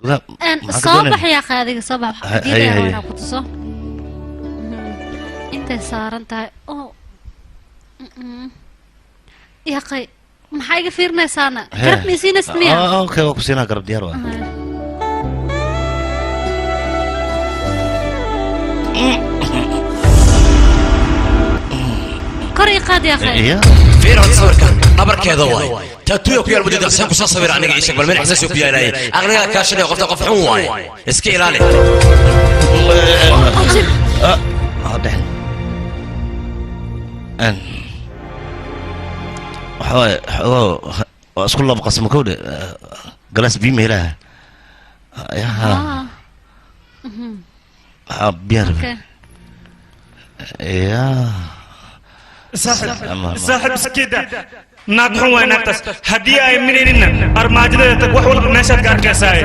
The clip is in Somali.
Gudaha maxaa ka Soo doonayna? bax yaa akhi, adiga soo bax. Haye, Diidaya haye. inaa ku tuso intay saaran tahay oo yaqay. Maxaa iga fiirinaysaana? Garab ma isiinaysid miya? Ah, okay, waa ku siinaa garab, diyaar waa. Kor ii qaad yaa akhi. Iya. Fiir horta sawirkan, dhabarkeeda waay, taatuuya ku yaal mudada. Saan kusoo sawir aniga, ii sheeg bal meel xasaasi ku yaalaaye. Aqligaa kaashanaya, qofta qof xun waaye, iska ilaali. Ah, dhexin. Waxa waaye xoogaa waa isku laba qasmo kowdhe. Galaas biyo ma helaha? Yaha. Waxaa biyaan rabe. Okay. Ya. Saaxib, saaxib, iskida naag xun waay naagtaas. Haddii ay minayninna, armaajadeeda tag, wax walba meeshaad ka arkaysaa.